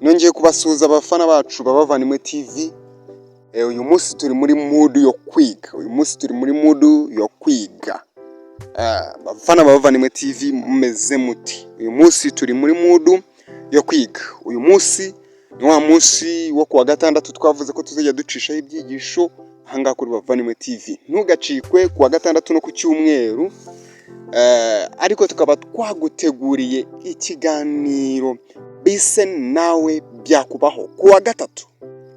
Nongeye kubasuhuza, abafana bacu b'Abavandimwe TV. Uyu munsi turi muri mood yo kwiga. Uyu munsi turi muri mood yo kwiga. Abafana b'Abavandimwe TV, mumeze muti? Uyu munsi turi muri mood yo kwiga. Uyu munsi ni wa munsi wo kuwa gatandatu twavuze ko tuzajya ducishaho ibyigisho ahangaha kuri Bavandimwe TV. Ntugacikwe kuwa gatandatu no ku cyumweru. Ariko tukaba twaguteguriye ikiganiro bise "Nawe Byakubaho" kuwa gatatu.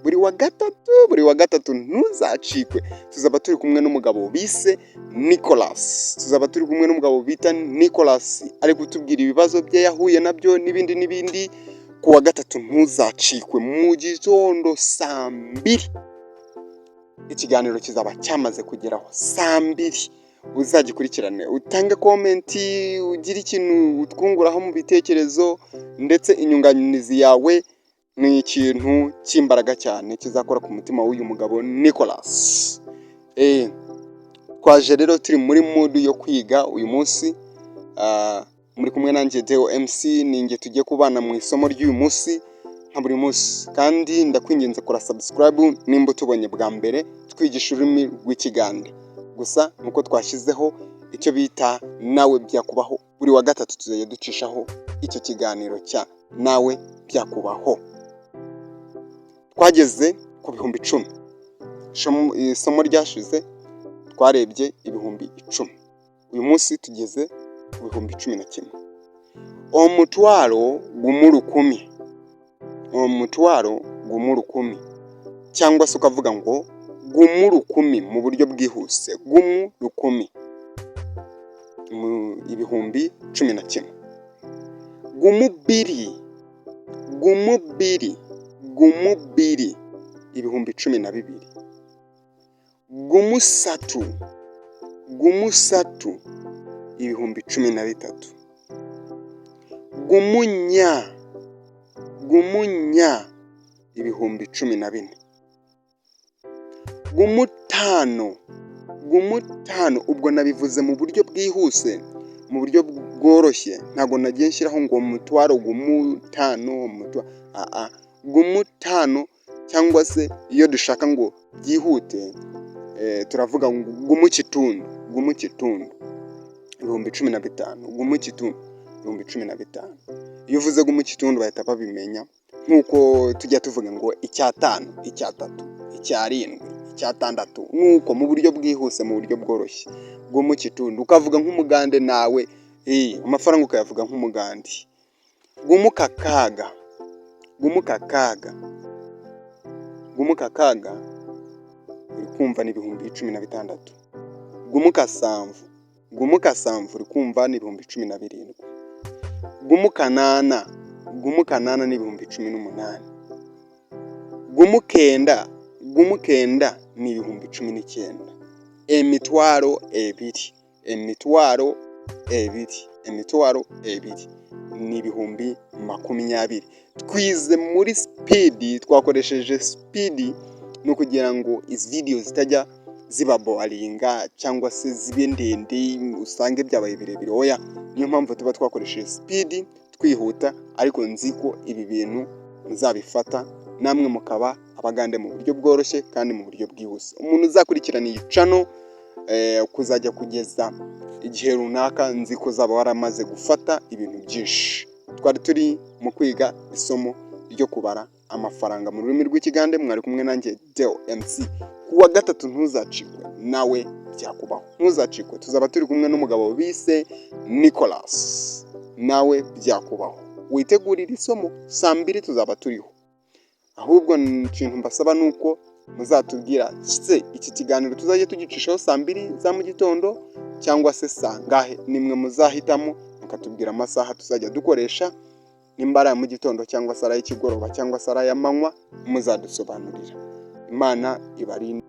Buri wa gatatu, buri wa gatatu ntuzacikwe. Tuzaba turi kumwe n'umugabo bise Nicholas. Tuzaba turi kumwe n'umugabo bita Nicholas, ari kutubwira ibibazo bye yahuye nabyo n'ibindi n'ibindi. Ku wa gatatu ntuzacikwe, mu gitondo saa 2 ikiganiro kizaba cyamaze kugeraho saa 2. Uzagikurikirane, utange comment, ugire ikintu utwunguraho mu bitekerezo, ndetse inyunganizi yawe ni ikintu cy'imbaraga cyane kizakora ku mutima w'uyu mugabo Nicholas. Twaje rero turi muri mood yo kwiga uyu munsi. Muri kumwe nanjye Deo MC, ninjye tugiye kubana mu isomo ry'uyu munsi nka buri munsi. Kandi ndakwinginze kora subscribe nimba utubonye bwa mbere. Twigisha ururimi rw'Ikigande gusa, nuko twashyizeho icyo bita "Nawe Byakubaho". Buri wa gatatu tuzajya ducishaho icyo kiganiro cya "Nawe Byakubaho". Twageze ku 10,000. Isomo ryashize twarebye 10,000, uyu munsi tugeze ku 11,000. Omutwaro gumu rukumi, omutwaro gumu rukumi, cyangwa se ukavuga ngo gumu rukumi mu buryo bwihuse. Gumu rukumi, 11,000. Gumu bbiri, gumu bbiri, gumu bbiri, 12,000. Gumu ssatu, gumu ssatu, 13,000. Gumu nnya, gumu nnya, 14,000. Gumu ttaano, gumu ttaano. Ubwo nabivuze mu buryo bwihuse, mu buryo bworoshye, ntabwo nagiye nshyiraho ngo mutwaro gumu ttaano, gumu ttaano. Cyangwa se iyo dushaka ngo byihute, turavuga ngo gumu kitundu, gumu kitundu, 15,000. Gumu kitundu, 15,000. Iyo uvuze gumu kitundu bahita babimenya, nk'uko tujya tuvuga ngo icyatanu, icyatatu, icyarindwi, icyatandatu, nk'uko mu buryo bwihuse, mu buryo bworoshye, gumu kitundu, ukavuga nk'umugande nawe, amafaranga ukayavuga nk'umugande. Gumu kakaaga, gumu kakaaga, gumu kakaaga, uri kumva ni 16,000. Gumu kasanvu, gumu kasanvu, uri kumva ni 17,000. Gumu kanaana, gumu kanaana ni 18,000. Gumu kenda, gumu kenda ni 19,000. Emitwaro ebiri, emitwaro ebiri, emitwaro ebiri ni 20,000. Twize muri speed, twakoresheje speed ni ukugira ngo izi video zitajya ziba boringa cyangwa se zibe ndende usange byabaye birebire. Oya, niyo mpamvu tuba twakoresheje speed, twihuta. Ariko nzi ko ibi bintu muzabifata namwe mukaba abagande mu buryo bworoshye kandi mu buryo bwihuse. Umuntu uzakurikirana iyi channel kuzajya kugeza igihe runaka, nzi ko uzaba waramaze gufata ibintu byinshi. Twari turi mu kwiga isomo ryo kubara amafaranga mu rurimi rw'Ikigande. Mwari kumwe nanjye Deo MC. Ku wa gatatu ntuzacikwe "Nawe Byakubaho", ntuzacikwe. Tuzaba turi kumwe n'umugabo bise Nicholas. "Nawe Byakubaho", witegurire isomo, saa 2 tuzaba turiho. Ahubwo ikintu mbasaba ni uko muzatubwira se iki kiganiro tuzajya tugicishaho saa 2 za mu gitondo cyangwa se saa ngahe. Nimwe muzahitamo mukatubwira amasaha tuzajya dukoresha, nimba ari aya mu gitondo cyangwa se ari ay'ikigoroba cyangwa se ari ay'amanywa, muzadusobanurira. Imana ibarinde.